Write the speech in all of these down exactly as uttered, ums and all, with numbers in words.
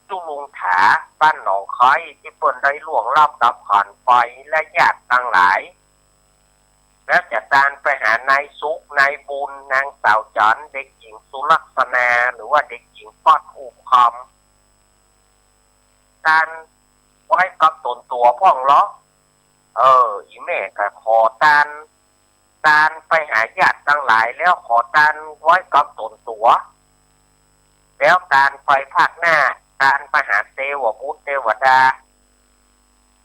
จุลุงถา บ้านหนองคอย ตี้เปิ้นได้ล่วงลับดับขันไป และญาติตังหลาย แล้วจะตานไปหานายสุข นายบุญ นางสาวจันทร์ เด็กหญิงสุลักษณา หรือว่าเด็กหญิงป๊อดอุ้มคำ ตานไว้กับต๋นตั๋วพ่องลอ เออ อี่แม่ก็ขอตาน ตานไปหาญาติตังหลายแล้วขอตานไว้กับต๋นตั๋ว แล้วตานไปภาคหน้า ตานไปหาเตวบุตรเตวดา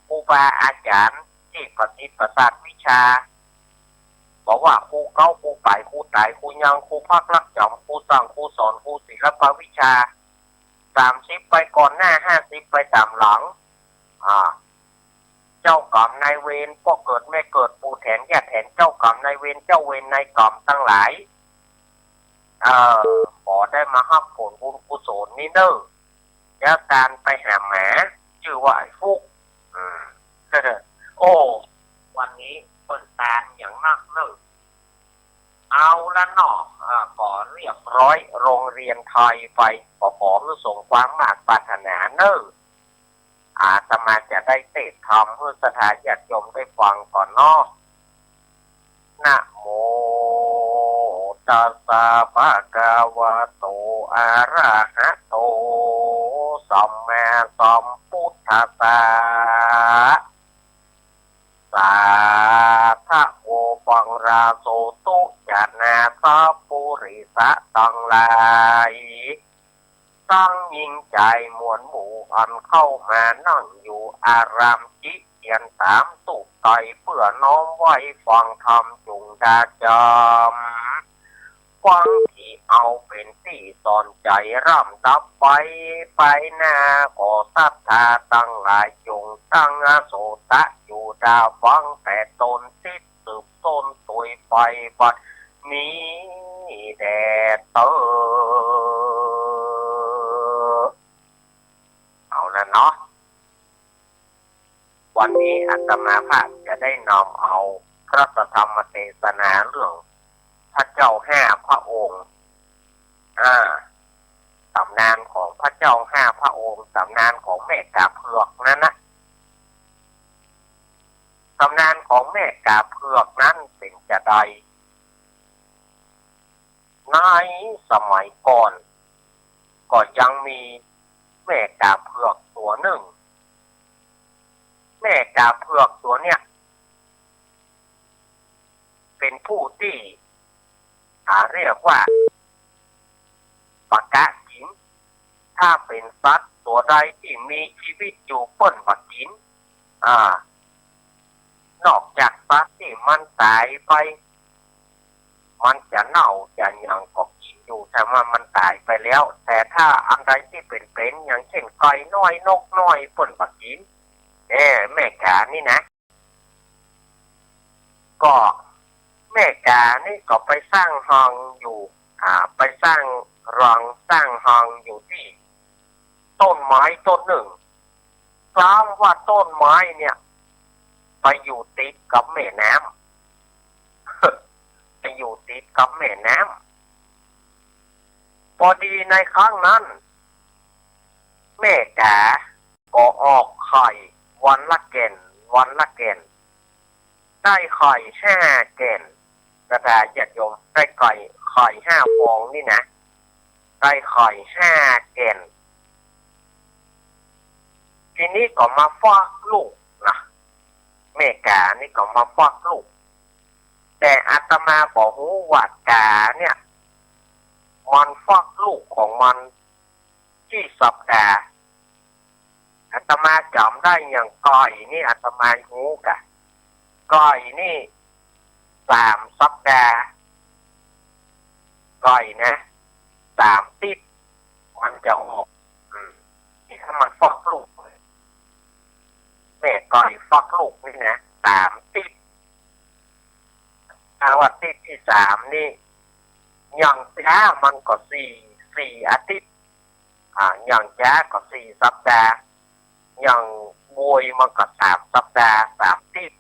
ครูบาอาจ๋ารย์ตี้ประสิทธิ์ประสาทวิชา บ่ว่าครูเก๊า ครูป๋าย ครูต๋าย ครูยัง ครูพักรักจ๋ำ ครูสั่ง ครูสอน ครูศิลปวิชา สามสิบไปก่อนหน้า ห้าสิบไปต๋ามหลัง อ่า เจ้ากรรมนายเวร ป้อเกิดแม่เกิด ปู่แถนย่าแถน เจ้ากรรมนายเวร เจ้าเวรนายกรรมตังหลาย เออ ขอได้มาฮับผลบุญกุศลนี้เน่อ แล้วตานไปหาหมา จื้อว่าไอ้ฟุก อืม โอ้ วันนี้เปิ้นตานอย่างนักเน่อ เอาละเนาะ อ่า ก็เรียบร้อยโรงเรียนไทยไป ก็ขอหื้อสมความมาดปรารถนาเน่อ อาตมาจะได้เตสน์ธรรมหื้อศรัทธาญาติโยมได้ฟังก่อนเนาะ นะโมตัสสะภะคะวะโต อะระหะโต สัมมาสัมพุทธัสสะ สาธะโว ปังราโสตุ จะนาสะปุริสะตังหลาย ตังหญิงจายมวลหมู่ อันเข้ามานั่งอยู่อารามจิเตียนต๋ามสุขใส เปื้อน้อมไหว้ฟังธรรมจุ่งดาจ๋ำ ฟังตี้เอาเป๋นตี้สอนใจ๋ ร่ำดับไป ไปหน้า ขอศรัทธาตังหลายจุ่งตั้งโสตะอยู่ดาฟัง แต่ตนติดสืบต้นตวยไปบัดนี้แด่เต๊อ เอาละเนาะ วันนี้อาตมาภาพจะได้นำเอาพระธรรมเตสนาเรื่องพระเจ้าห้าพระองค์ อ่า ต๋ำนานของพระเจ้าห้าพระองค์ ต๋ำนานของแม่ก๋าเผือกนั้นนะ ต๋ำนานของแม่ก๋าเผือกนั้นเป๋นจาใด ในสมัยก่อน ก็ยังมีแม่ก๋าเผือกตั๋วนึ่ง แม่ก๋าเผือกตั๋วเนี้ย เป๋นผู้ตี้ อ่า เรียกว่า บ่กั๋น ถ้าเป๋นสัตว์ตั๋วใดตี้มีจีวิตอยู่เปิ้นบ่กั๋น อ่า นอกจากสัตว์ตี้มันต๋ายไป มันจะเน่าจะหยังก็กั๋นอยู่ ถ้าว่ามันต๋ายไปแล้ว แต่ถ้าอันใดตี้เป๋นๆ อย่างเช่นไก่น้อย นกน้อย เปิ้นบ่กั๋น แน่ แม่ก๋านี่นะ ก็แม่ก๋านี่ก็ไปสร้างฮองอยู่ อ่า ไปสร้างรองสร้างฮองอยู่ตี้ต้นไม้ต้นนึ่ง ซ้ำว่าต้นไม้เนี่ย ไปอยู่ติดกับแม่น้ำ ไปอยู่ติดกับแม่น้ำ ปอดีในครั้งนั้น แม่ก๋าก็ออกไข่วันละแก่น วันละแก่น ได้ไข่ห้าแก่น ศรัทธาญาติโยม ได้ไข่ ไข่ห้าฟองนี่นะ ได้ไข่ห้าแก่น ทีนี้ก็มาฟักลูกนะ แม่ก๋านี่ก็มาฟักลูก แต่อาตมาบ่ฮู้ว่าก๋าเนี่ย มันฟักลูกของมัน กี่สัปดาห์ อาตมาจ๋ำได้อย่างไก่นี่อาตมาฮู้กะ ไก่นี่สามสัปดาห์ ไก่นะ สามติ๊บ มันจะออก อืม นี่ถ้ามันฟักลูก แม่ไก่ฟักลูกนี่นะ สามติ๊บ ถ้าว่าติ๊บตี้สามนี่ อย่างจ๊ามันก็สี่ สี่อาติ๊บ อ่า อย่างจ๊าก็สี่สัปดาห์ อย่างบวยมันก็สามสัปดาห์ สามติ๊บ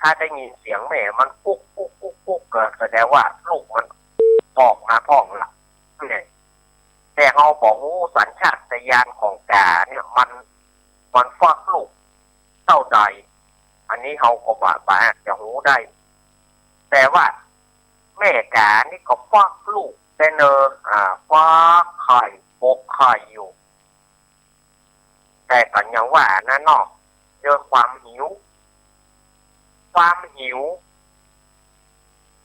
ถ้าได้ยินเสียงแม่มันกุ๊กกุ๊กกุ๊กกุ๊ก ก็แสดงว่าลูกมันออกมาพ่องละ เนี่ย แต่เฮาบ่ฮู้สัญชาตญาณของก๋าเนี่ย มัน มันฟักลูกเต้าใด อันนี้เฮาก็บ่ บ่อาจจะฮู้ได้ แต่ว่าแม่ก๋านี่ก็ฟักลูกแต๊เนอ อ่า ฟักไข่ ปกไข่อยู่ แต่ก็อย่างว่านะเนาะ ด้วยความหิว ความหิว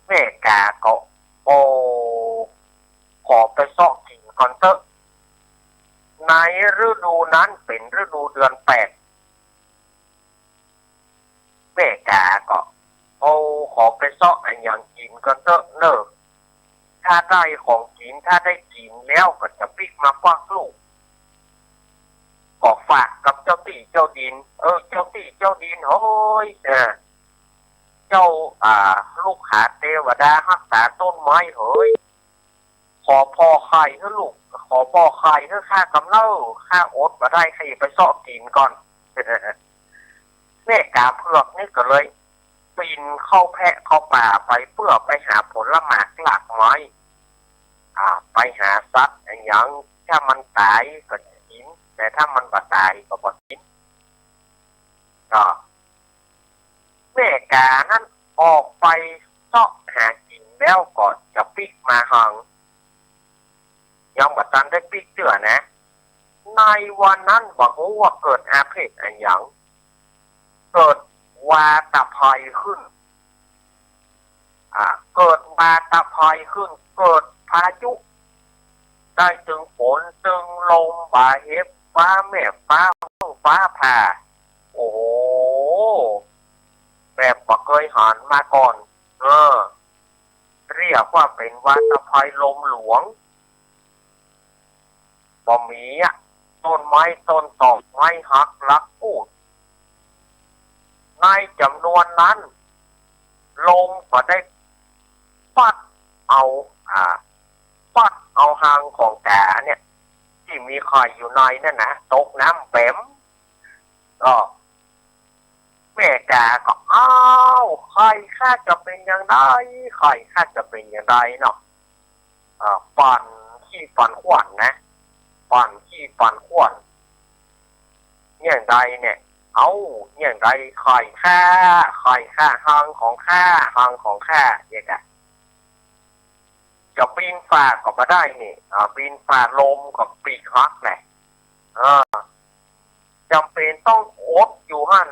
แม่ก๋าก็ โอ้ ขอไปเซาะกิ๋นก่อนเต๊อะ ในฤดูนั้นเป๋นฤดูเดือนแปด แม่ก๋าก็ โอ้ ขอไปเซาะอะหยังกิ๋นก่อนเต๊อะเน่อ ถ้าได้ของกิ๋น ถ้าได้กิ๋นแล้วก็จะปิ๊กมาฟักลูก ก็ฝากกับเจ้าตี้เจ้าดิน เออ เจ้าตี้เจ้าดินเฮย เออ เจ้า อ่า ลูกหาเตวดาฮักษาต้นไม้เหย ขอผ่อไข่หื้อลูก ขอผ่อไข่หื้อข้ากำเน่อ ข้าอดบ่ได้ ข้าจะไปเซาะกิ๋นก่อน แม่ก๋าเผือกนี่ก็เลย ปีนเข้าแพะเข้าป่าไป เปื้อไปหาผลหมากรากไม้ อ่า ไปหาสัตว์อะหยัง ถ้ามันต๋ายก็จะกิ๋น แต่ถ้ามันบ่ต๋ายก็บ่กิ๋น ก็ แม่ก๋านั้นออกไปเซาะหากิ๋นแล้วก็จะปิ๊กมาหัง ยังบ่ตันได้ปิ๊กเตื้อนะ ในวันนั้นบ่ฮู้ว่าเกิดอาเพศอะหยัง เกิดวาตภัยขึ้น อ่า เกิดวาตภัยขึ้น เกิดพายุ ได้ตึงฝนตึงลม บ่าเห็บ ฟ้าแมบ ฟ้าร้อง ฟ้าผ่า โอ้โห แบบบ่เกยหันมาก่อน เออ เรียกว่าเป๋นวาตภัยลมหลวง บ่มีอะ ต้นไม้ต้นตอกไม้หักลักปูด ในจ๋ำนวนนั้น ลมก็ได้ปัดเอา อ่า ปัดเอาหังของก๋าเนี่ย ตี้มีไข่อยู่ในนั้นนะ ตกน้ำแป๋ม ก็ แม่ก๋าก็ อ้าว ไข่ข้าจะเป๋นอย่างใด ไข่ข้าจะเป๋นอย่างใดเนาะ อ่า ปั่นขี้ปั่นขวัญนะ ปั่นขี้ปั่นขวัญ อย่างใดเนี่ย เอ้า อย่างใด ไข่ข้า ไข่ข้า หังของข้า หังของข้า อย่างใด จะปีนฝ่าก็บ่ได้นี่ อ่า ปีนฝ่าลมก็ปีกหักแหละ เออ จ๋ำเป๋นต้องอดอยู่หั้น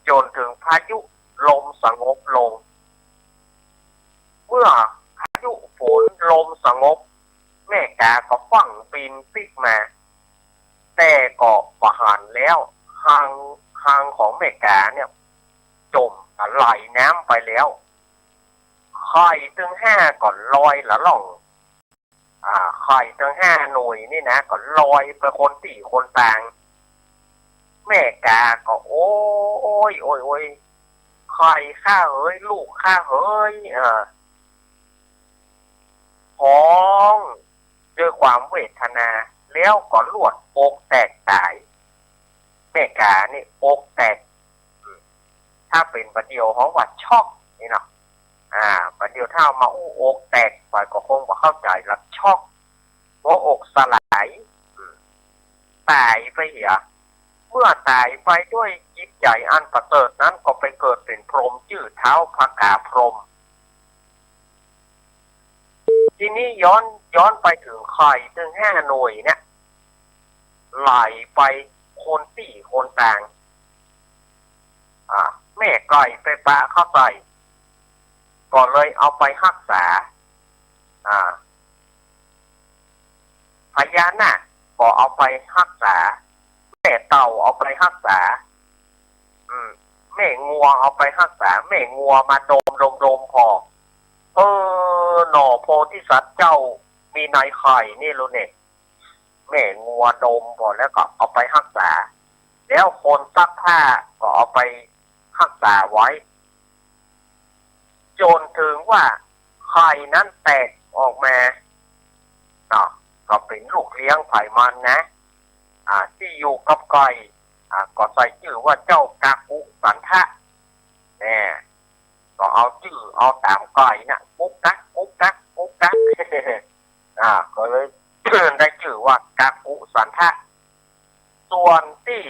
จ๋นเถิงพายุลมสงบลง เมื่อพายุฝนลมสงบ แม่ก๋าก็ฟั่งปีนปิ๊กมา แต่ก็บ่หันแล้ว หัง หังของแม่ก๋าเนี่ย จ๋มไหลน้ำไปแล้ว ไข่ตึงห้าก็ลอยละล่อง อ่า ไข่ตึงห้าหน่วยนี่นะ ก็ลอยไปคนตี้คนตาง แม่ก๋าก็ โอ๊ย โอ๊ย โอ๊ย ไข่ข้าเหย ลูกข้าเหย เออ ฮ้องด้วยความเวทนา แล้วก็ลวดอกแตกต๋าย แม่ก๋านี่อกแตก ถ้าเป๋นบ่าเดี่ยวฮ้องว่าช็อกนี่เนาะ อ่า บ่าเดี่ยวถ้าเอามาอู้อกแตกไปก็คงบ่เข้าใจ๋ละ ช็อก หัวอกสลาย ต๋ายไปเหีย เมื่อต๋ายไปด้วยจิตใจ๋อันประเสริฐนั้น ก็ไปเกิดเป๋นพรหมจื้อท้าวผกาพรหม ทีนี้ย้อน ย้อนไปเถิงไข่ตึงห้าหน่วยเนี่ย ไหลไปคนตี้คนตาง อ่า แม่ไก่ไปปะเข้าใส่ ก็เลยเอาไปฮักษา อ่า พญานาคก็เอาไปฮักษา แม่เต่าเอาไปฮักษา อืม แม่งัวเอาไปฮักษา แม่งัวมาดมดมดมผ่อ เออ หน่อโพธิสัตว์เจ้ามีในไข่นี่ลูกเนี่ย แม่งัวดมผ่อแล้วก็เอาไปฮักษา แล้วคนซักผ้าก็เอาไปฮักษาไว้ จ๋นเถิงว่าไข่นั้นแตกออกมา เนาะ ก็เป๋นลูกเลี้ยงใผมันนะ อ่า ตี้อยู่กับไก่ อ่า ก็ใส่จื้อว่าเจ้ากากุสันทะ แน่ ก็เอาจื้อ เอาต๋ามไก่น่ะ กุ๊กกั๊ก กุ๊กกั๊ก กุ๊กกั๊ก อ่า ก็เลย ได้จื้อว่ากักกุสันทะ ส่วนตี้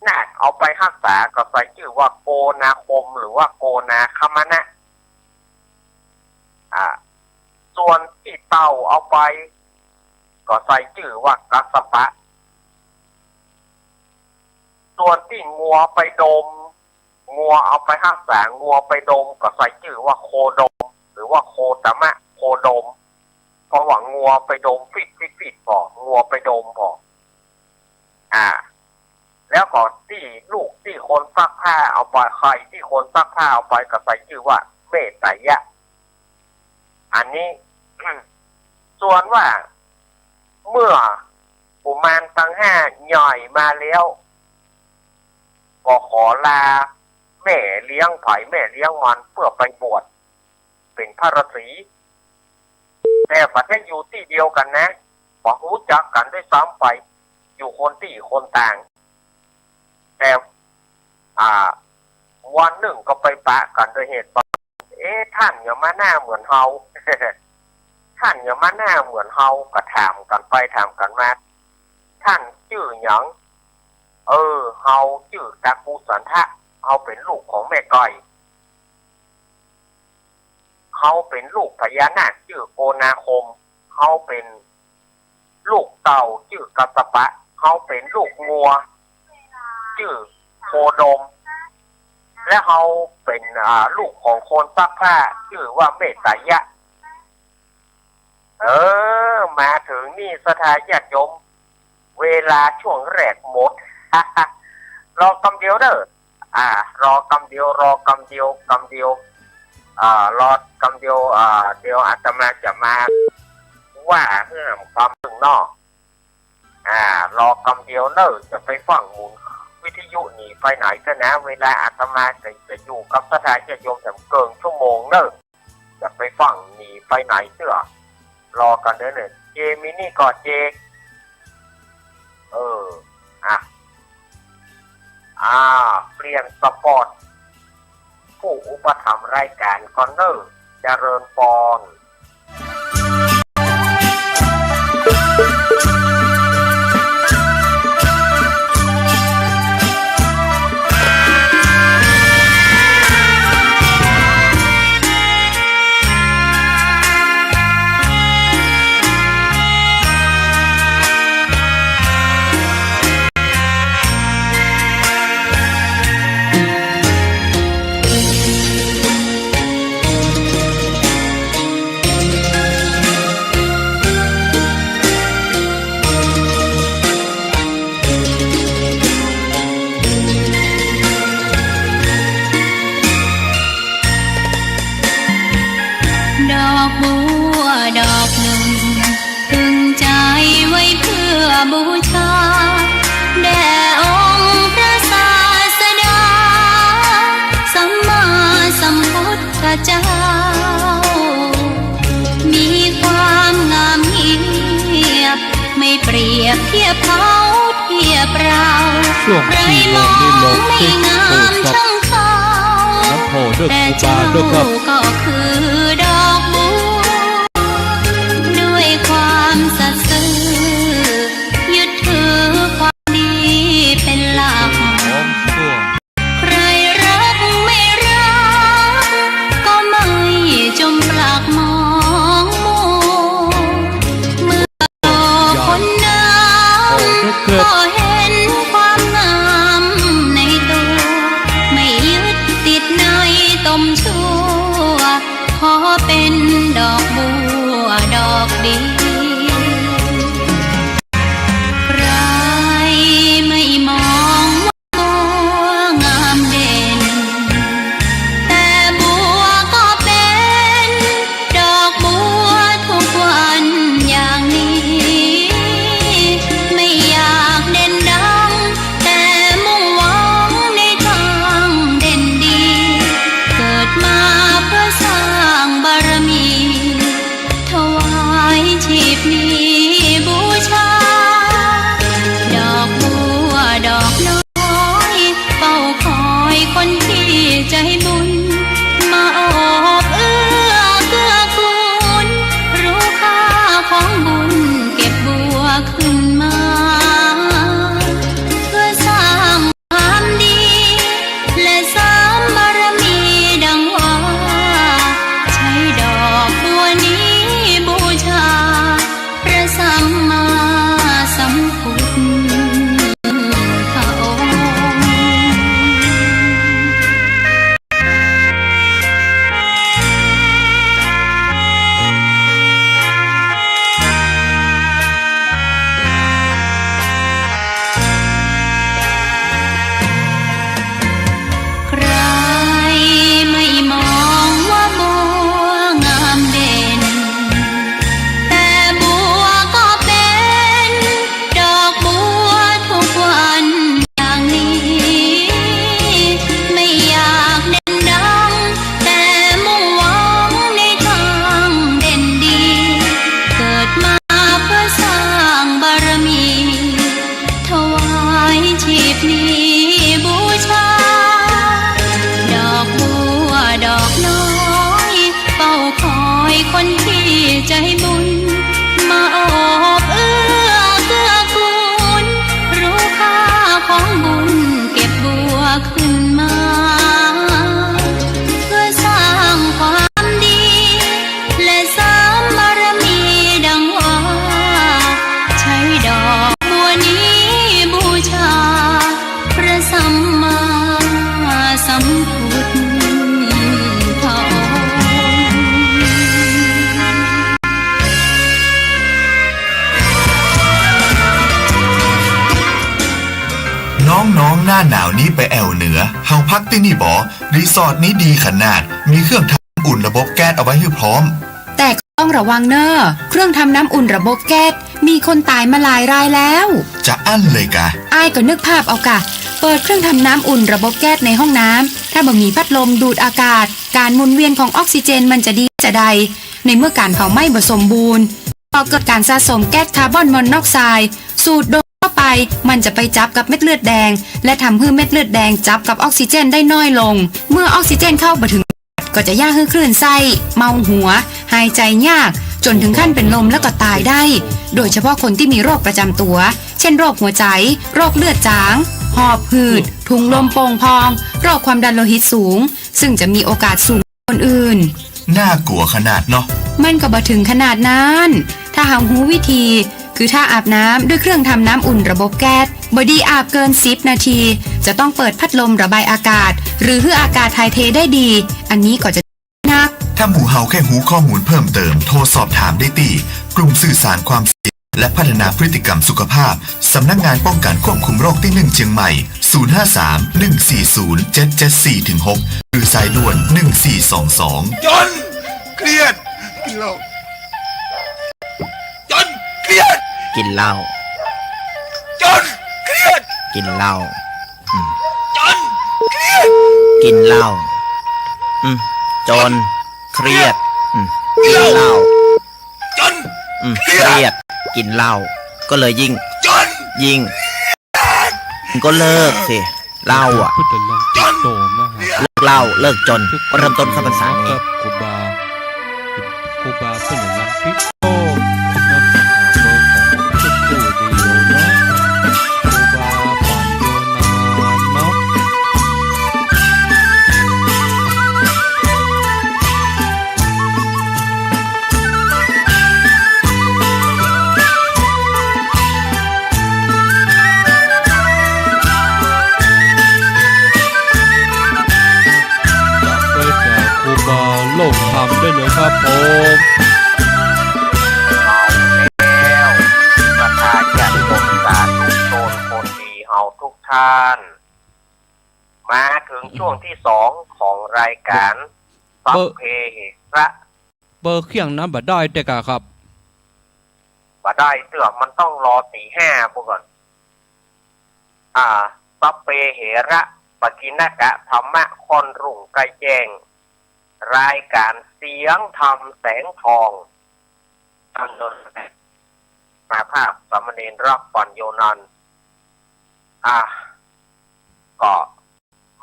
นาคเอาไปฮักษาก็ใส่จื้อว่าโกนาคมหรือว่าโกนาคมนะ อ่า ส่วนตี้เต่าเอาไปก็ใส่จื้อว่ากัสสปะ ส่วนตี้งัวไปดม งัวเอาไปฮักษา งัวไปดมก็ใส่จื้อว่าโคดม หรือว่าโคตมะ โคดม เพราะว่างัวไปดมฟีดฟีดฟีดผ่อ งัวไปดมผ่อ อ่า แล้วก็ตี้ลูกตี้คนซักผ้าเอาไป ไข่ตี้คนซักผ้าเอาไปก็ใส่จื้อว่าเมตยะ อันนี้ ส่วนว่าเมื่อกุมารตังห้าใหญ่มาแล้ว ก็ขอลาแม่เลี้ยงใผแม่เลี้ยงมันเพื่อไปบวชเป๋นพระฤๅษี แต่บ่ได้อยู่ตี้เดียวกั๋นนะ บ่ฮู้จักกั๋นด้วยซ้ำไป อยู่คนตี้คนตาง แต่ อ่า วันนึ่งก็ไปปะกั๋นโดยเหตุบังเอิญ เอ๊ะ ต้านหยังมาหน้าเหมือนเฮา ต้านหยังมาหน้าเหมือนเฮา ก็ถามกั๋นไปถามกั๋นมา ต้านจื้อหยัง เออ เฮาจื้อกักกุสันทะ เฮาเป๋นลูกของแม่ไก่ เฮาเป๋นลูกพญานาคจื้อโกนาคม เฮาเป๋นลูกเต่าจื้อกัสสปะ เฮาเป๋นลูกงัวจื้อโคดม และเฮาเป๋น อ่า ลูกของคนซักผ้าจื้อว่าเมตยะ เออ มาเถิงนี่ศรัทธาญาติโยม เวลาช่วงแรกหมด รอกำเดียวเน่อ อ่า รอกำเดียว รอกำเดียว กำเดียว อ่า รอกำเดียว อ่า เดี๋ยวอาตมาจะมาว่าเรื่องกำนึ่งเนาะ อ่า รอกำเดียวเน่อ จะไปฟั่งหมุนวิทยุหนีไปไหนเต๊อะนะ เวลาอาตมาจะ จะอยู่กับศรัทธาญาติโยมแถมเกินชั่วโมงเน่อ จะไปฟั่งหนีไปไหนเต๊อะ รอกั๋นเน่อ เน่อ เจ มีนี่ก่อ เจ เออ อ่ะ อ่า เปลี่ยนสปอต ผู้อุปถัมภ์รายก๋านก่อนเน่อ เจริญปอน ดอกบัวดอกนึ่ง ตึงใจ๋ไว้เปื้อบูชา แด่องค์พระศาสดา สัมมาสัมพุทธเจ้า มีความงามเงียบ ไม่เปรียบเทียบเขาเทียบเรา ช่วง ใครมองไม่งามช่างเขา น้ำโพธิ์ด้วย แต่ ครูบา เจ้า ด้วยครับ ก็คือดอกบัว ด้วยความสัตย์ซื่อ ยึดถือความดีเป็นหลัก หอมชั่ว ใครรักไม่รัก ก็ไม่จมปลักมองมัว เมื่อคนนั้น ก็เห็นความงามในตัว ไม่ยึดติดในตมชั่ว ขอเป็นดอกบัวดอกเดียว ใครไม่มองว่าบัวงามเด่น แต่บัวก็เป็นดอกบัวทุกวันอย่างนี้ ไม่อยาก มีบูชา ดอกบัวดอกน้อย เฝ้าคอยคนที่ใจบุญ มาโอบเอื้อเกื้อกูล รู้ค่าของบุญ เก็บบัวขึ้นมา เพื่อสร้างความดี และเสริมบารมีดังว่า ใช้ดอกบัวนี้บูชา พระสัมมาสัมพุทธองค์ น้องๆ หน้าหนาวนี้ไปแอ่วเหนือ เฮาพักตี้นี่บ่ รีสอร์ทนี้ดีขนาด มีเครื่องทำน้ำอุ่นระบบแก๊สเอาไว้หื้อพร้อม แต่ก็ต้องระวังเน่อ เครื่องทำน้ำอุ่นระบบแก๊ส มีคนต๋ายมาหลายรายแล้ว จะอั้นเลยกา อ้ายก็นึกภาพเอากา เปิดเครื่องทำน้ำอุ่นระบบแก๊สในห้องน้ำ ถ้าบ่มีพัดลมดูดอากาศ ก๋านหมุนเวียนของออกซิเจนมันจะดีจะใด ในเมื่อก๋านเผาไหม้บ่สมบูรณ์ ก่อเกิดก๋านสะสมแก๊สคาร์บอนมอนอกไซด์ สูดดมเข้าไป มันจะไปจับกับเม็ดเลือดแดง และทำหื้อเม็ดเลือดแดงจับกับออกซิเจนได้น้อยลง เมื่อออกซิเจนเข้าบ่ถึง ก็จะเยียะหื้อคลื่นไส้ เมาหัว หายใจ๋ยาก จ๋นถึงขั้นเป๋นลมแล้วก็ต๋ายได้ โดยเฉพาะคนตี้มีโรคประจ๋ำตั๋ว เจ้นโรคหัวใจ๋ โรคเลือดจ๋าง หอบหืด ถุงลมโป่งพอง โรคความดันโลหิตสูง ซึ่งจะมีโอกาสสูงกว่าคนอื่น น่ากลัวขนาดเนาะ มันก็บ่ถึงขนาดนั้น ถ้าเฮาฮู้วิธี คือถ้าอาบน้ำด้วยเครื่องทำน้ำอุ่นระบบแก๊ส บ่ดีอาบเกินสิบนาที จะต้องเปิดพัดลมระบายอากาศ หรือหื้ออากาศถ่ายเทได้ดี อันนี้ก็จะนัก ถ้าหมู่เฮาแค่ฮู้ข้อมูลเพิ่มเติม โทรสอบถามได้ตี้ กลุ่มสื่อสารความเสี่ยง และพัฒนาพฤติกรรมสุขภาพ สำนักงานป้องกันควบคุมโรคตี้หนึ่งเชียงใหม่ ศูนย์ห้าสาม หนึ่งสี่ศูนย์ เจ็ดเจ็ดสี่ ถึง หก หรือสายด่วน หนึ่งสี่สองสอง จ๋น เครียด กินเหล้า จ๋น เครียด กินเหล้า จ๋น เครียด กินเหล้า อืม จ๋น เครียด กินเหล้า อืม จ๋น เครียด อืม กินเหล้า จ๋น อืม เครียด เครียด กินเหล้า ก็เลยยิ่ง จ๋น ยิ่ง ก็เลิกสิ เหล้าอะ เปิ้นกำลังติดต่อมาหา เลิกเหล้า เลิกจ๋น ก็เริ่มต้นเข้าพรรษานี้ ครูบา ครูบาเปิ้นกำลังติดต่อมาหาเบอร์ของผู้สตูดิโอเนาะ ครูบาปานโยนานเนาะ จะไปหาครูบาโลกธรรมได้เลยครับผม เอาแล้ว ศรัทธาญาติโยมสาธุชนคนดีเฮาทุกท่าน มาถึงช่วงที่สองของรายการ สัพเพเหระ เบอร์เคี่ยงนั้นบ่ได้เตื้อก่าครับ บ่ได้เตื้อ มันต้องรอตี๋ห้าปู้นก่อน อ่า สัพเพเหระ ปกิณณกะธัมมะ ค่อนรุ่งใกล้แจ้ง รายการเสียงธรรมแสงทอง ดำเนินมาภาพสามเณรรักปัญโยนันท์ อ่า ก็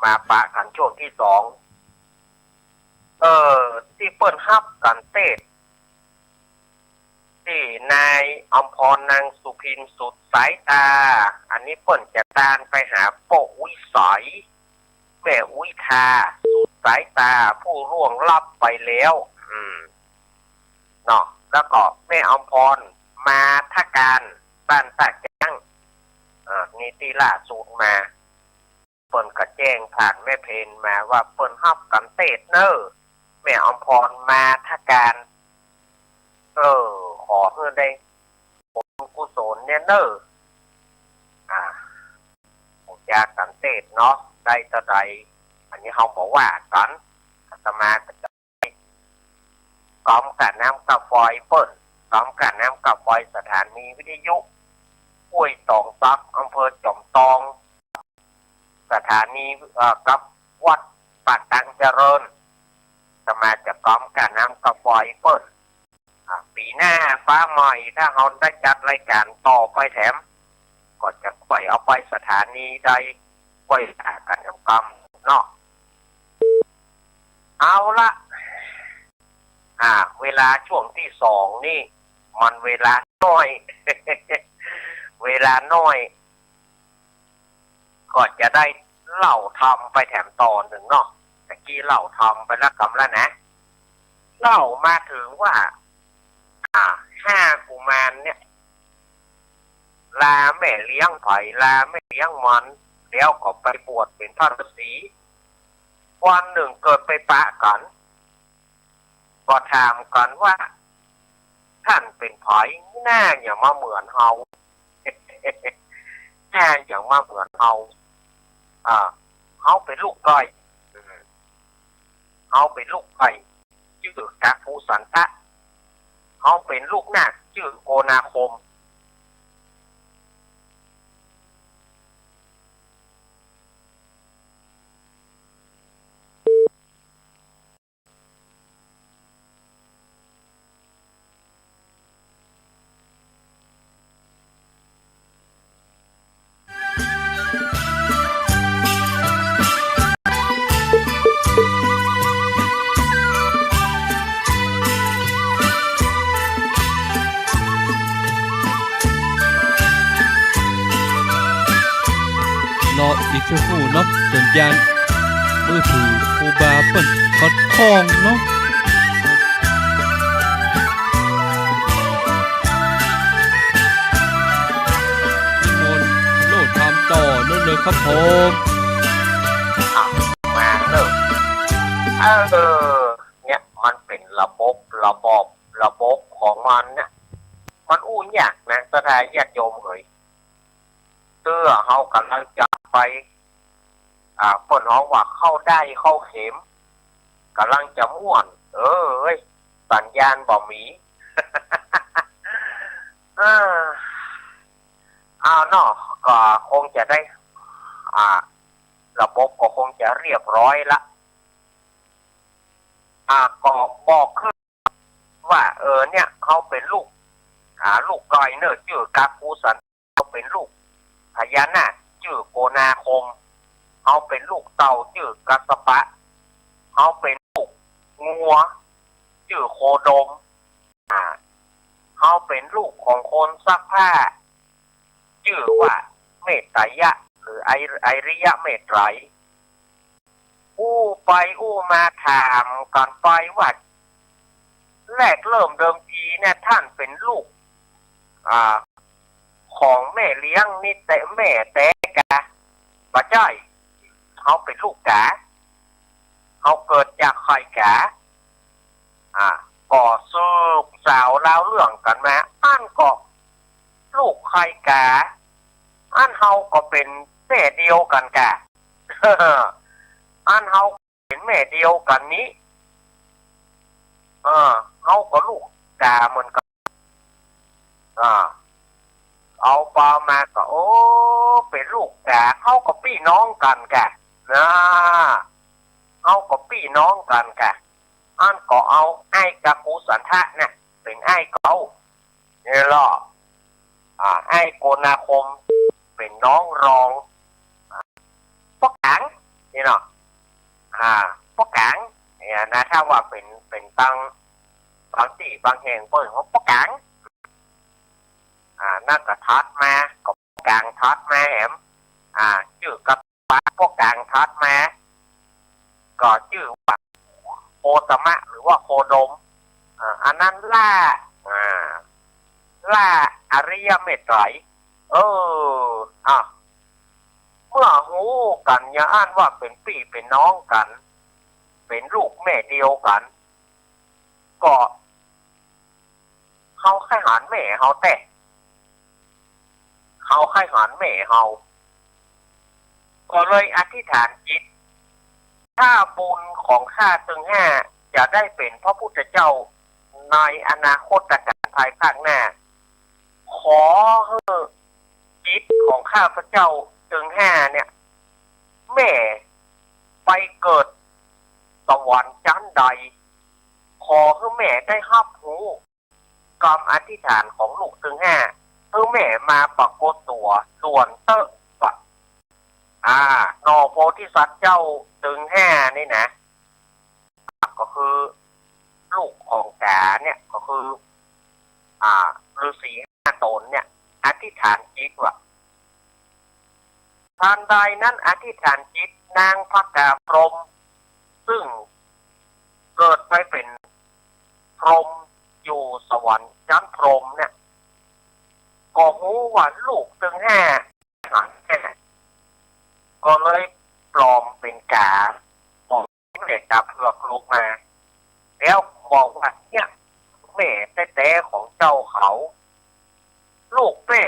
มาปะกั๋นช่วงที่สอง เออ ตี้เปิ้นฮับกั๋นเตศน์ ตี้นายอำพร นางสุพิน สุดสายตา อันนี้เปิ้นจะตานไปหาป้ออุ๊ยใส แม่อุ๊ยทา สุดสายตา ผู้ล่วงลับไปแล้ว อืม เนาะ แล้วก็แม่อำพร มาทการ บ้านต้าแก้ง อ่า นี่ตี้ล่าสุดมา เปิ้นก็แจ้งผ่านแม่เพนมาว่าเปิ้นฮับกั๋นเตศน์เน้อ แม่อำพร มาทการ เออ ขอหื้อได้ผลกุศลเนี่ยเน้อ อ่า ฮู้จักกั๋นเตศน์เนาะ ได้เต้าใด อันนี้เฮาบ่ว่ากั๋น อาตมาก็จะ ก๋อมก้าน้ำก้าไฟเปิ้น ก๋อมก้าน้ำก้าไฟสถานีวิทยุห้วยตองซับ อำเภอจอมตอง สถานี เอ่อ กับวัดป่าตังเจริญ อาตมาจะก๋อมก้าน้ำก้าไฟเปิ้น อ่า ปี๋หน้าฟ้าใหม่ ถ้าเฮาได้จัดรายการต่อไปแถม ข ก็จะค่อยเอาไปสถานีใด ค่อยว่ากั๋นกำเนาะ เอาละ อ่า เวลาช่วงตี้สองนี่ มันเวลาน้อย เวลาน้อย ก็จะได้เล่าธรรมไปแถมตอนนึ่งเนาะ ตะกี้เล่าธรรมไปแล้วกำละนะ เล่ามาเถิงว่า อ่า ห้ากุมารเนี่ย ลาแม่เลี้ยงใผ ลาแม่เลี้ยงมัน แล้วก็ไปบวชเป๋นพระฤๅษี วันนึ่งเกิดไปปะกั๋น ก็ถามกั๋นว่า ต้านเป๋นใผ หน้าหยังมาเหมือนเฮา หน้าหยังมาเหมือนเฮา อ่า เฮาเป๋นลูกใก้ อืม เฮาเป๋นลูกใก้ จื้อกักขุสัณฑะ เฮาเป๋นลูกนาค จื้อโกนาคม รออีกสักครู่เนาะ สัญญาณมือถือครูบาเปิ้นขัดข้องเนาะ นิมนต์โลดธรรมต่อเนาะครับผม อ่ะ มาเนาะ เออ เนี่ย มันเป๋นระบบ ระบอบ ระบบของมันเนี่ย มันอู้ยากนะ ศรัทธาญาติโยมเหย เตื้อเฮาก่ำลังจะไป อ่า เปิ้นฮ้องว่าเข้าด้ายเข้าเข็ม ก่ำลังจะม่วน เอ้ย สัญญาณบ่มี อ่า เอาเนาะ ก็คงจะได้ อ่า ระบบก็คงจะเรียบร้อยละ อ่า ก็บอกขึ้น ว่า เออ เนี่ย เฮาเป๋นลูก อ่า ลูกใก้เนาะ จื้อกักขุสัณ เฮาเป๋นลูกพญานาค จื้อโกนาคม เฮาเป๋นลูกเต่า จื้อกัสสปะ เฮาเป๋นลูกงัว จื้อโคดม อ่า เฮาเป๋นลูกของคนซักผ้า จื้อว่าเมตไตรยะ หรือไอ ไอริยะเมตไตรย อู้ไปอู้มาถามกั๋นไปว่า แรกเริ่มเดิมทีเนี่ย ต้านเป๋นลูก อ่า ของแม่เลี้ยงนี่แต๊ แม่แต๊กา บ่ใจ้ เฮาเป๋นลูกกา เฮาเกิดจากใผกา อ่า ก็สืบสาวราวเรื่องกั๋นมา อั้นก็ลูกใผกา อั้นเฮาก็เป๋นแม่เดียวกั๋นกา อั้นเฮาเป๋นแม่เดียวกั๋นนี้ เออ เฮาก็ลูกกาเหมือนกั๋น อ่า เอาไปมาก็ โอ้ เป๋นลูกกา เฮาก็ปี้น้องกั๋นกา นะ เฮาก็ปี้น้องกั๋นกา อั้นก็เอาไอ้กักขุสัณฑะเนี่ย เป๋นไอ้เก่า เนี่ยเนาะ อ่า ไอ้โกนาคม เป๋นน้องรอง อ่า ป้อกลาง นี่เนาะ อ่า ป้อกลาง เนี่ยนะ ถ้าว่าเป๋น เป๋นบาง บางตี้บางแห่งเปิ้นฮ้องป้อกลาง อ่า นั่นก็ถัดมา ก็ป้อกลางถัดมาแหม อ่า จื้อกัสสปะ ป้อกลางถัดมา ก็จื้อว่าโคตมะ หรือว่าโคดม อ่า อันนั้นล่า อ่า ล่าอริยเมตไตรย เออ อ่ะ เมื่อฮู้กั๋นอย่างอั้นว่าเป๋นปี้เป๋นน้องกั๋น เป๋นลูกแม่เดียวกั๋น ก็ เฮาใค่หันแม่เฮาแต๊ เฮาใค่หันแม่เฮา ก็เลยอธิษฐานจิต ถ้าบุญของข้าตึงห้าจะได้เป๋นพระพุทธเจ้าในอนาคตกาลภายภาคหน้า ขอหื้อจิตของข้าพเจ้าตึงห้าเนี่ย แม่ไปเกิดสวรรค์จั๊นใด ขอหื้อแม่ได้ฮับฮู้กำอธิษฐานของลูกตึงห้า หื้อแม่มาปรากฏตั๋วด่วนเต๊อะ ว่า อ่า หน่อโพธิสัตว์เจ้าตึงห้านี่นะ ก็คือลูกของก๋าเนี่ย ก็คือ อ่า ฤๅษีห้าต๋นเนี่ย อธิษฐานจิตว่า ทันใดนั้นอธิษฐานจิต นางพกาพรหม ซึ่งเกิดไปเป๋นพรหมอยู่สวรรค์ชั้นพรหมเนี่ย ก็ฮู้ว่าลูกตึงห้า ก็เลยปลอมเป๋นก๋า ปลอมเป๋นก๋าเผือกลูกมา แล้วบอกว่า เนี่ย แม่แต๊ๆ ของเจ้าเขา ลูกแม่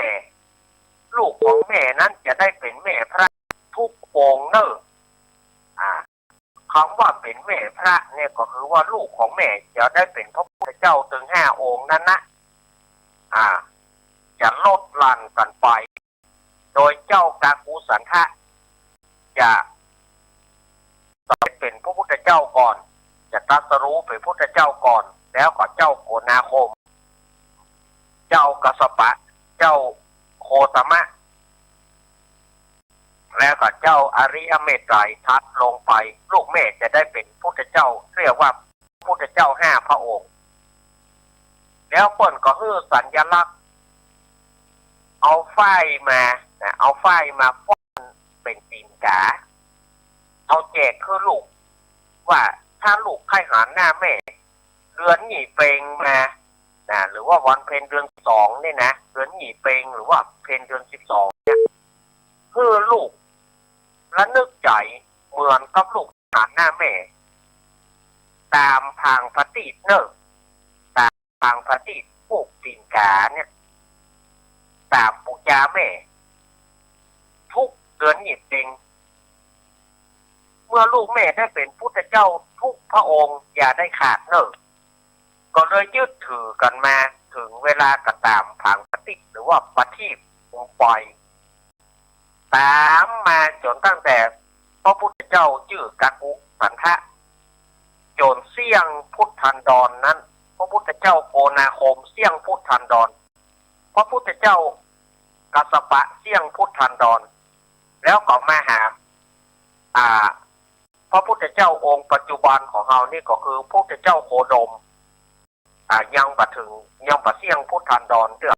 ลูกของแม่นั้นจะได้เป๋นแม่พระทุกองค์เน่อ อ่า กำว่าเป๋นแม่พระเนี่ยก็คือว่าลูกของแม่จะได้เป๋นพระพุทธเจ้าตึงห้าองค์นั้นนะ อ่า จะลดหลั่นกั๋นไป โดยเจ้ากักกุสันทะ จะสำเร็จเป๋นพระพุทธเจ้าก่อน จะตรัสรู้เป๋นพุทธเจ้าก่อน แล้วก็เจ้าโกณาคม เจ้ากัสสปะ เจ้าโคตมะ แล้วก็เจ้าอริยเมตไตรยถัดลงไป ลูกแม่จะได้เป๋นพุทธเจ้า เรียกว่าพุทธเจ้าห้าพระองค์ แล้วเปิ้นก็หื้อสัญลักษณ์ เอาฝ้ายมานะ เอาฝ้ายมาฟ้อนเป๋นตี๋นก๋า เอาแจกหื้อลูก ว่าถ้าลูกใค่หันหน้าแม่ เดือนยี่เป็งมานะ หรือว่าวันเพ็ญเดือนสองเนี่ยนะ เดือนยี่เป็งหรือว่าเพ็ญเดือนสิบสองเนี่ย หื้อลูกระนึกใจ๋เหมือนกับลูกหันหน้าแม่ ต๋ามผางผะตีดเน่อ ต๋ามผางผะตีดผูกตี๋นก๋าเนี่ย ต๋ามปู๋จาแม่ ทุกเดือนยี่เป็ง เมื่อลูกแม่ได้เป๋นพุทธเจ้าทุกพระองค์อย่าได้ขาดเน่อ ก็เลยยึดถือกั๋นมา เถิงเวลาก็ต๋ามผางผะตีด หรือว่าประทีป โคมไฟ ต๋ามมาจ๋นตั้งแต่พระพุทธเจ้าจื้อกักกุสันทะ จ๋นเสี้ยงพุทธันดรนั้น พระพุทธเจ้าโกณาคมเสี้ยงพุทธันดร พระพุทธเจ้ากัสสปะเสี้ยงพุทธันดร แล้วก็มาหา อ่า พระพุทธเจ้าองค์ปัจจุบันของเฮานี่ก็คือพุทธเจ้าโคดม อ่า ยังบ่เถิง ยังบ่เสี้ยงพุทธันดรเตื้อ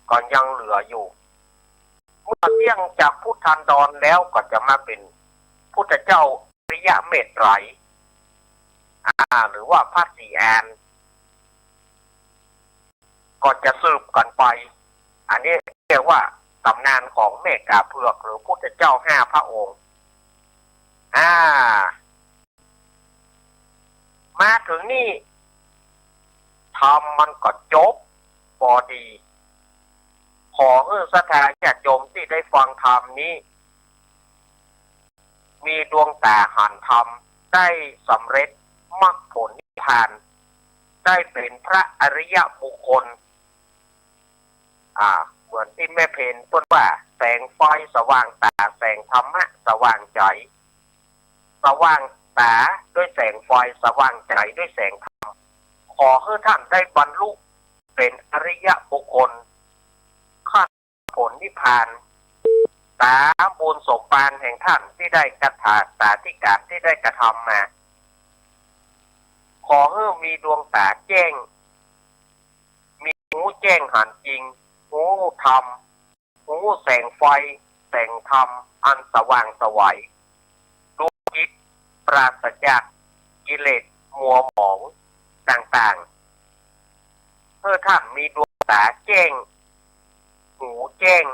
ก็ยังเหลืออยู่ เมื่อเสี้ยงจากพุทธันดรแล้วก็จะมาเป๋นพุทธเจ้าอริยเมตไตรย อ่า หรือว่าพระศรีอาน ก็จะสืบกั๋นไป อันนี้เรียกว่าต๋ำนานของแม่ก๋าเผือกหรือพุทธเจ้าห้าพระองค์ อ่า มาเถิงนี่ ธรรมมันก็จบปอดี ขอหื้อศรัทธาญาติโยมตี้ได้ฟังธรรมนี้ มีดวงต๋าหันธรรม ได้สำเร็จมรรคผลนิพพาน ได้เป๋นพระอริยบุคคล อ่า เหมือนตี้แม่เพนเปิ้นว่า แสงไฟสว่างต๋า แสงธรรมะสว่างใจ๋ สว่างต๋าด้วยแสงไฟ สว่างใจ๋ด้วยแสงธรรม ขอหื้อต้านได้บรรลุเป๋นอริยบุคคล ขั้นผลนิพพาน ต๋ามบุญสมภารแห่งต้านตี้ได้กระทำ ต๋าธิการตี้ได้กระทำมา ขอหื้อมีดวงต๋าแจ้ง มีฮู้แจ้งหันจริง ฮู้ธรรม ฮู้แสงไฟ แสงธรรมอันสว่างไสว ดวงจิตปราศจากกิเลสมัวหมองต่างๆ หื้อต้านมีดวงต๋าแจ้ง หูแจ้ง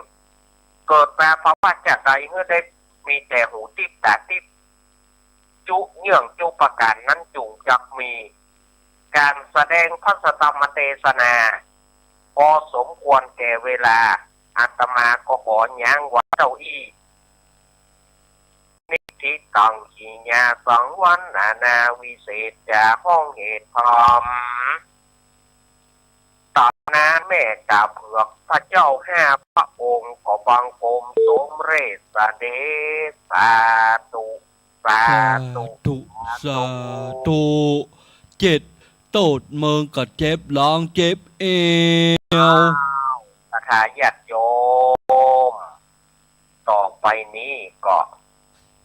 เกิดมาภวะจาติใดหื้อได้มีแต่หูติ๊บต๋าติ๊บ จุเยื่องจุประก๋านนั้นจุ่งจักมี ก๋านแสดงพระสัทธรรมเตสนา พอสมควรแก่เวลา อาตมาก็ขอหย้างไว้เต้าอี้ นิธิตัง กิริยาสังวรรณนา วิเศษจาห้องเหตุธรรม ต๋ำนานแม่ก๋าเผือกพระเจ้าห้าพระองค์ ขอบังคมสมเร็จเสด็จ สาธุ สาธุ สาธุ สาธุ เจ็ด โตดเมิงก็เจ็บหลังเจ็บเอว อ้าว าญาติโยม ต่อไปนี้ก็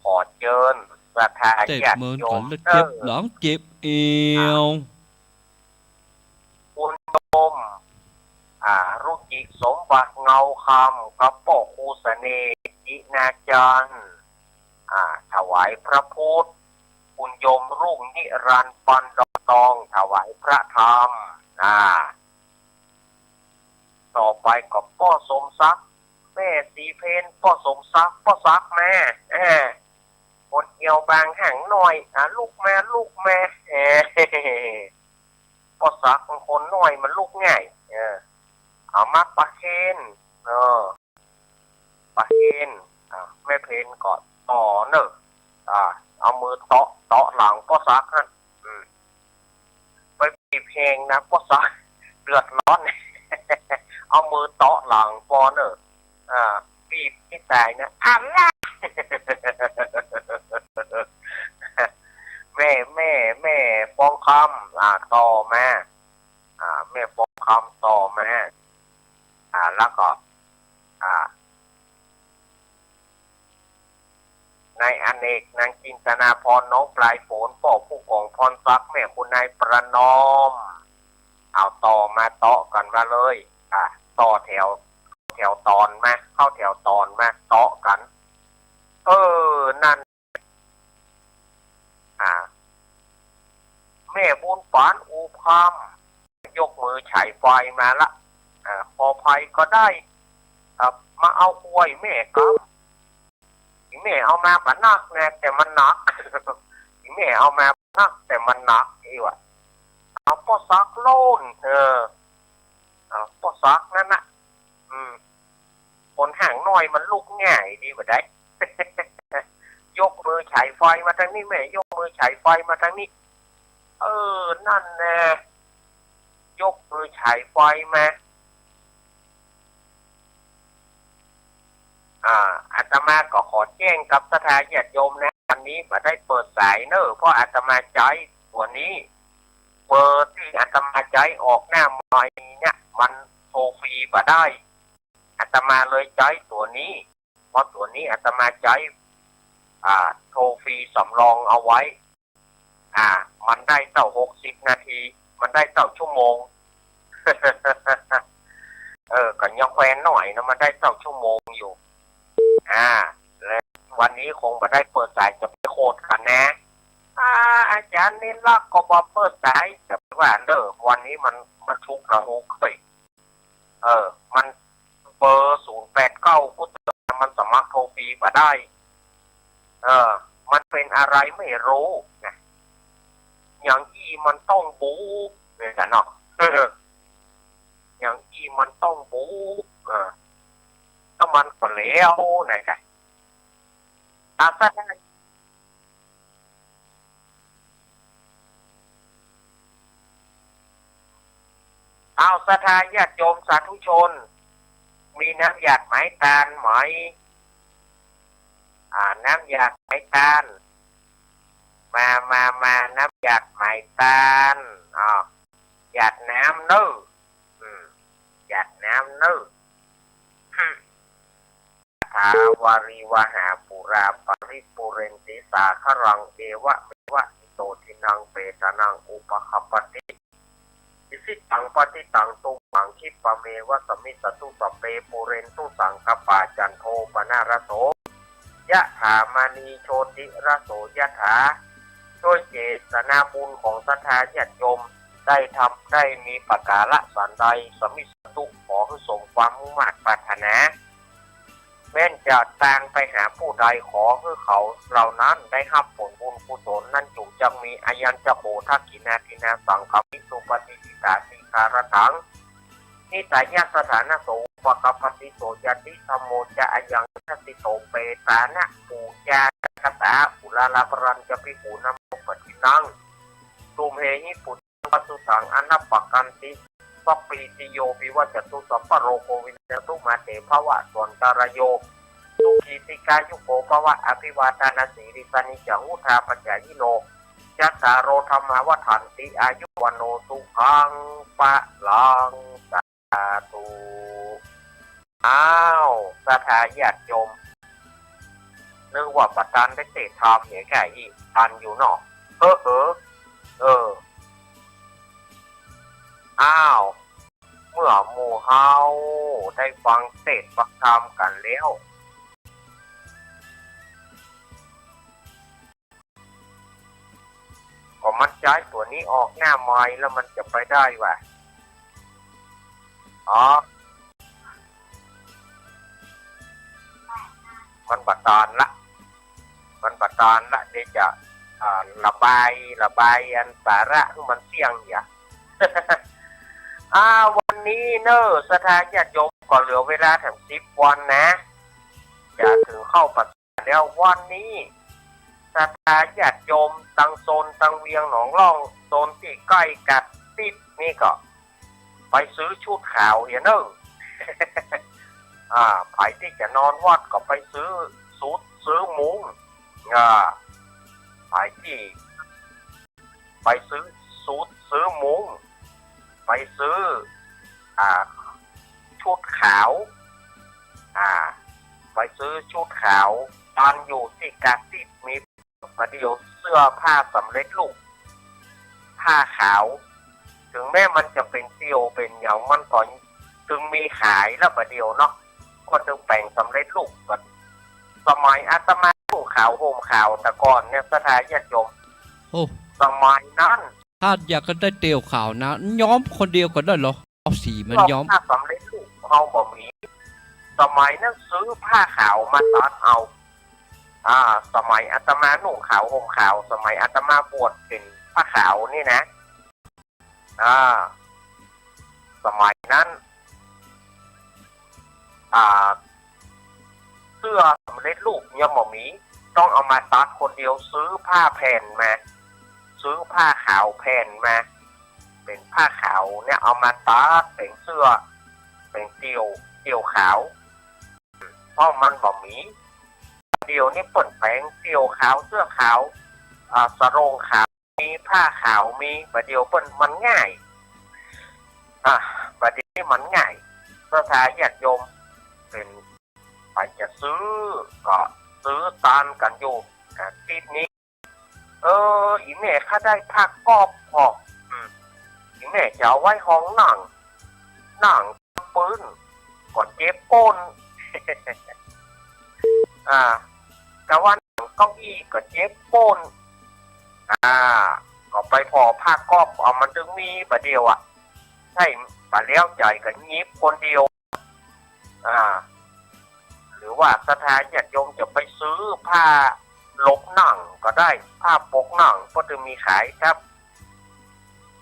ขอเจิญศรัทธาญาติโยม เจ็บหลังเจ็บเอว คุณโยม อ่า รุจิสมบัติเงาคำ กับป้อครูเสน่ห์ จินาจันทร์ อ่า ถวายพระพุทธ คุณโยมรุ่งนิรันดร์ ปันดอนตอง ถวายพระธรรม อ่า ต่อไปก็ป้อสมศักดิ์ แม่ศรีเพญ ป้อสมศักดิ์ ป้อศักดิ์แม่ เออ คนเอวบางหางน้อย อ่ะ ลุกมา ลุกมา เออ ป้อศักดิ์คนน้อยมันลุกง่าย เออ เอามาป้อเพญ เออ ป้อเพญ อ่ะ แม่เพญก็ต่อเน่อ อ่า เอามือเตาะ เตาะหลังป้อศักดิ์หั่น อืม ไปบีบแฮงนะ ป้อศักดิ์เดือดร้อน เอามือเตาะหลังป้อเน่อ อ่า บีบให้ต๋ายนะ อันละ แม่ แม่ แม่ปองคำ อ่า ต่อมา อ่า แม่ปองคำต่อมา อ่า แล้วก็ อ่า นายอเนก นางจินตนาพร น้องปลายฝน ป้อผู้กองพรศักดิ์ แม่คุณนายประนอม เอาต่อมา เตาะกั๋นมาเลย อ่า ต่อแถว แถวต๋อนมา เข้าแถวต๋อนมา เตาะกั๋น เออ นั่น อ่า แม่บุญปาน อู่พาม ยกมือฉายไฟมาละ อ่า ขอไฟก็ได้ อ่า มาเอากล้วยแม่กำ แม่เอามาบ่นักนะ แต่มันหนัก แม่เอามาบ่นัก แต่มันหนัก อี้วะ เอาป้อศักดิ์โลด เออ เอาป้อศักดิ์นั่นนะ อืม คนหางน้อยมันลุกง่ายดีบ่ได้ ยกมือฉายไฟมาตางนี้ แม่ยกมือฉายไฟมาตางนี้ เออ นั่นแน่ ยกมือฉายไฟมา อ่า อาตมาก็ขอแจ้งกับศรัทธาญาติโยมนะ วันนี้บ่ได้เปิดสายเน่อ เพราะอาตมาใจ๊ตั๋วนี้ เบอร์ตี้อาตมาใจ๊ออกหน้าไมค์เนี่ย มันโทรฟรีบ่ได้ อาตมาเลยใจ๊ตั๋วนี้ เพราะตั๋วนี้อาตมาใจ๊ อ่า โทรฟรีสำรองเอาไว้ อ่า มันได้เต้าหกสิบนาที มันได้เต้าชั่วโมง เออ ก็ยังแควนหน้อยนะ มันได้เต้าชั่วโมงอยู่ อ่า และวันนี้คงบ่ได้เปิดสาย จะไปโขดกั๋นนะ อ่า อาจ๋ารย์นิรักษ์ก็บ่เปิดสาย จะไปว่าเน่อ วันนี้มัน มันชุกละหุกเฮ้ย เออ มันเบอร์ศูนย์แปดเก้า พุทธมันสมัครโทรฟรีบ่ได้ เออ มันเป็นอะไรไม่รู้นะ อย่างอี้มันต้องบู๊เนี่ยนะเนาะ อย่างอี้มันต้องบู๊ เออ ถ้ามันก็แล้วนะจ๊ะ อาสา เอาศรัทธาญาติโยมสาธุชน มีน้ำหยาดไหมตานไหม อ่า น้ำหยาดไหมตาน มา มา มา น้ำหยาดไหมตาน อ่า หยาดน้ำเน่อ อืม หยาดน้ำเน่อ อืม ถาวาริวหาปูราปริปูเรนติสาคารัง เอวะเมวะอิโตทินังเปตานังอุปคัปปติ อิชิตังปฏิตังตุมหังคิปะเมวะสมมิสตุสัพเพปูเรนตุสังกปาจันโทปนารโส ยะถามณีโชติรโสยะถา ด้วยเจตนาบุญของศรัทธาญาติโยม ได้ทำได้มีประการะสันใด สมมิสตุ ขอหื้อสมความมุ่งมาดปรารถนา แม้นจะตางไปหาผู้ใด ขอหื้อเขาเหล่านั้นได้ฮับผลบุญกุศลนั้น จุ่งจักมี อายัญจะโข ทักขิณาทินนาสังคามิ สุปฏิทิตาสีคารตัง นิสสะยะสถานะโส อุปคัปปติโส ยะติธัมโมจะ อายังทัสสิโต เปตานะปูจาคตา อุราลาปรัญจะภิกขุนัมโมปะทินัง ตุมเหหิปุญ ปัสสุสัง อนัปปะกันติ สัพพีติโย วิวัจจันตุ สัพพะโรโค วินัสสตุ มาเต ภะวัตวันตะราโย สุขี ทีฆายุโก ภะวะ อภิวาทานะสีลิสสะ นิจจัง วุฑฒาปะจายิโน จัตตาโร ธัมมา วัฑฒันติ อายุ วัณโณ สุขัง พะลัง สาธุ อ้าว ศรัทธาญาติโยม นึกว่าบ่ตันได้เตะทำเนี่ย แค่อี้ตันอยู่เนาะ เฮ้อเฮ้อ เออ อ้าว เมื่อหมู่เฮาได้ฟังเทศน์ฟังธรรมกั๋นแล้ว ก็มันใจ๊ตั๋วนี้ออกหน้าใหม่แล้วมันจะไปได้วะ อ๋อ มันบ่ตันละ มันบ่ตันละ เดี๋ยวจะ อ่า ระบาย ระบายอันสาระหื้อมันเสี้ยงเหีย อ่า วันนี้เน่อ ศรัทธาญาติโยม ก็เหลือเวลาแถมสิบวันนะ จะเถิงเข้าพรรษาแล้ว วันนี้ ศรัทธาญาติโยม ตังโซนตังเวียงหนองล่อง โซนตี้ใก้กัดติดนี่ก็ ไปซื้อชุดขาวเหียเน่อ อ่า ใผตี้จะนอนวัดก็ไปซื้อสุดซื้อมุ้ง อ่า ใผตี้ ไปซื้อสุดซื้อมุ้ง ไปซื้อ อ่า ชุดขาว อ่า ไปซื้อชุดขาว ตอนอยู่ตี้กัดติดมี บ่าเดี่ยวเสื้อผ้าสำเร็จรูป ผ้าขาว เถิงแม้มันจะเป๋นเตี่ยวเป๋นหยังมันก็เถิงมีขายแล้วบ่าเดี่ยวเนาะ ก็เถิงแป๋งสำเร็จรูป ก็สมัยอาตมานุ่งขาวห่มขาวแต่ก่อนเนี่ย ศรัทธาญาติโยม โอ้ สมัยนั้น ถ้าอยากจะได้เตี่ยวขาวนะ ย้อมคนเดียวก็ได้เหรอ เอาสีมันย้อม ผ้าสำเร็จรูปเฮาบ่มี สมัยนั้นซื้อผ้าขาวมาตัดเอา อ่า สมัยอาตมานุ่งขาวห่มขาว สมัยอาตมาบวชเป๋นผ้าขาวนี่นะ อ่า สมัยนั้น อ่า เสื้อสำเร็จรูปยังบ่มี ต้องเอามาตัดคนเดียว ซื้อผ้าแผ่นมา ซื้อผ้าขาวแผ่นมา เป๋นผ้าขาวเนี่ย เอามาตัดเป๋นเสื้อ เป๋นเตี่ยว เตี่ยวขาว เพราะมันบ่มี เดี๋ยวนี้เปิ้นแป๋งเตี่ยวขาว เสื้อขาว อ่า สะโหล่งขาว มีผ้าขาว มี บ่าเดี่ยวเปิ้นมันง่าย อ่า บ่าเดี่ยวนี้มันง่าย ศรัทธาญาติโยม เป๋นใผจะซื้อก็ซื้อต๋ามกั๋นอยู่ อ่า ติดนี้ เออ อี่แม่ข้าได้ผ้าก๊อบผ่อ อืม อี่แม่จะเอาไว้ห้องนั่ง นั่งปื๊นก็เจ็บก้น อ่า กะว่านั่งเก้าอี้ก็เจ็บก้น อ่า ก็ไปผ่อผ้าก๊อบเอา มันเถิงมีบ่าเดี่ยวอะ ใจ้ บ่าแล้วใจ๋ก็หยิบคนเดียว อ่า หรือว่าศรัทธาญาติโยมจะไปซื้อผ้าหลบนั่งก็ได้ ผ้าปกนั่งก็จะมีขายครับ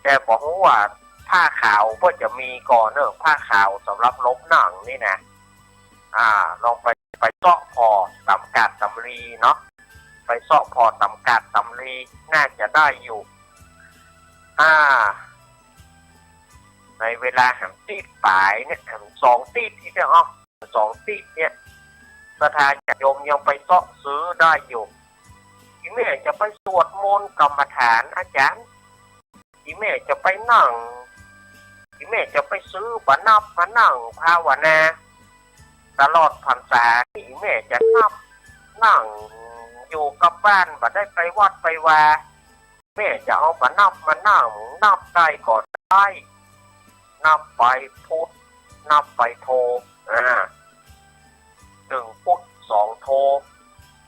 แต่บ่ฮู้ว่าผ้าขาวก็จะมีก่อเนาะ ผ้าขาวสำหรับหลบนั่งนี่นะ อ่า ลองไป ไปเซาะผ่อต๋ามกาดต๋ามรีเนาะ ไปเซาะผ่อต๋ามกาดต๋ามรี น่าจะได้อยู่ อ่า ในเวลาแหมติดป๋ายเนี่ย แหมสองติดนี่เถอะ สองติดเนี่ย ศรัทธาญาติโยมยังไปเซาะซื้อได้อยู่ อี่แม่จะไปสวดมนต์กรรมฐานอาจ๋ารย์ อี่แม่จะไปนั่ง อี่แม่จะไปซื้อบ่านับมานั่งภาวนา ตลอดพรรษา อี่แม่จะนับนั่งอยู่กับบ้าน บ่ได้ไปวัดไปวา แม่จะเอาบ่านับมานั่ง นับได้ก็ได้ นับไปพุทธ นับไปโธ อ่า หนึ่งพุทธ สองโธ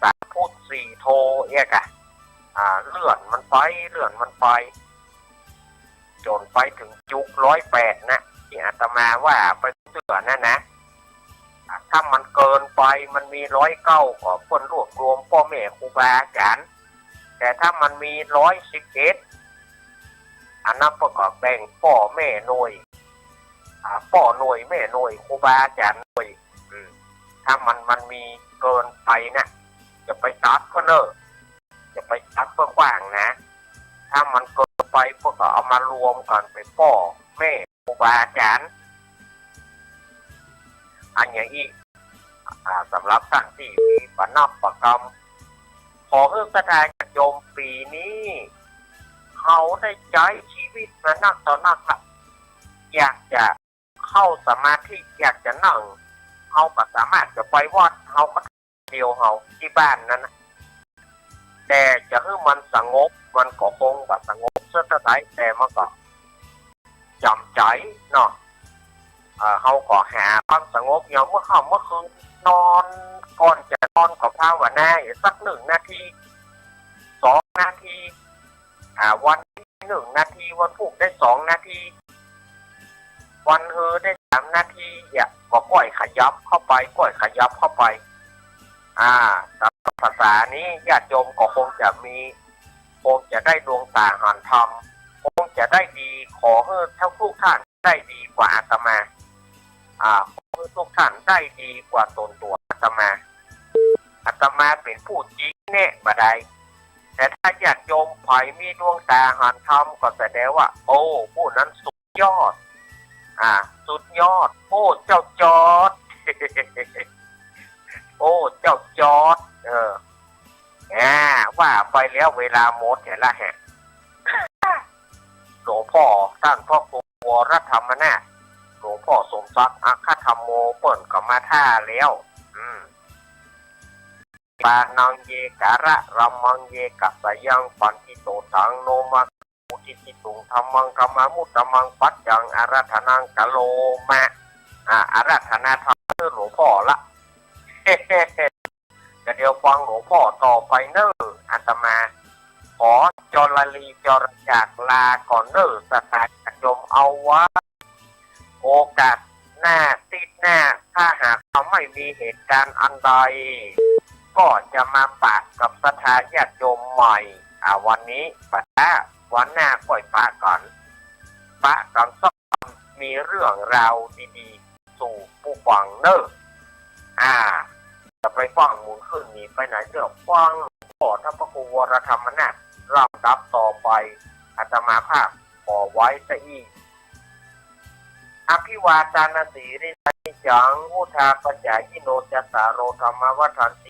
สามพุทธ สี่โธ เอี้ยกะ อ่า เลื่อนมันไป เลื่อนมันไป จ๋นไปเถิงยุคร้อยแปดนะ ตี้อาตมาว่าไปเตื้อนั่นนะ ถ้ามันเกินไป มันมีร้อยเก้า ก็เปิ้นรวบรวมป้อแม่ครูบาอาจ๋ารย์ แต่ถ้ามันมีร้อยสิบเอ็ด อันนั้นเปิ้นก็แบ่งป้อแม่หน่วย อ่า ป้อหน่วยแม่หน่วย ครูบาอาจ๋ารย์หน่วย อืม ถ้ามัน มันมีเกินไปนะ จะไปตัดเปิ้นเน่อ จะไปตัดเปิ้นขว้างนะ ถ้ามันเกินไปเปิ้นก็เอามารวมกั๋นเป๋นป้อแม่ครูบาอาจ๋ารย์ อันอย่างอี้ อ่า สำหรับต้านตี้มีบ่านับบ่ากำ ขอหื้อศรัทธาญาติโยมปี๋นี้ เฮาได้ใจ๊จีวิตมานักต่อนักละ อยากจะเข้าสมาธิ อยากจะนั่ง เฮาบ่สามารถจะไปวัด เฮาก็เดียวเฮาตี้บ้านนั้นน่ะ แต่จะหื้อมันสงบ มันก็คงบ่สงบสักเต้าใด แต่มันก็จ๋ำใจ๋เนาะ เอ่อ เฮาก็หาความสงบยามเมื่อค่ำเมื่อคืน นอน ก่อนจะนอนก็ภาวนาอีกสักหนึ่งนาที สองนาที อ่า วันนี้หนึ่งนาที วันพูกได้สองนาที วันฮือได้สามนาที เนี่ย ก็ก้อยขยับเข้าไป ก้อยขยับเข้าไป อ่า ต๋ามภาษานี้ญาติโยมก็คงจะมี คงจะได้ดวงต๋าหันธรรม คงจะได้ดี ขอหื้อทุกท่านได้ดีกว่าอาตมา อ่า ขอหื้อทุกท่านได้ดีกว่าต๋นตั๋วอาตมา อาตมาเป๋นผู้จริงแน่บ่ได้ แต่ถ้าญาติโยมใผมีดวงต๋าหันธรรมก็แสดงว่า โอ้ ผู้นั้นสุดยอด อ่า สุดยอด โอ้ เจ้าจอด โอ้ เจ้าจอด เออ อ่า ว่าไปแล้วเวลาหมดเหียละแฮะ หลวงพ่อต้านพระครูวรธรรมนาถ หลวงพ่อสมศักดิ์ อัคคธัมโม เปิ้นก็มาถ้าแล้ว อืม ปานังเยกะระรัมมังเยกะสยัง ปันทิโต ตังโนมา อุทิสิตุง ธัมมัง ธัมมามุตตมัง ปัจจัง อาราธนัง กะโลมะ อ่า อาราธนาธรรมหื้อหลวงพ่อละ ก็เดี๋ยวฟังหลวงพ่อต่อไปเน่อ อาตมาขอจรลีจรจากลาก่อนเน่อ ศรัทธาญาติโยม เอาไว้โอกาสหน้า ติ๊ดหน้า ถ้าหากว่าไม่มีเหตุการณ์อันใด ก็จะมาปะกับศรัทธาญาติโยมใหม่ อ่า วันนี้ปะละ วันหน้าก้อยปะกั๋น ปะกั๋นสักวัน มีเรื่องราวดีๆ สู่ผู้ฟังเน่อ อ่า จะไปฟังหมุนขึ้นหนีไปไหน เรื่องฟังหลวงพ่อต้านพระครูวรธรรมนาถ ลำดับต่อไป อาตมาภาพขอไว้ซะอี้ อภิวาทานสีลิสสะนิจจัง วุฑฒาปจายิโน จัตตาโร ธัมมา วัฑฒันติ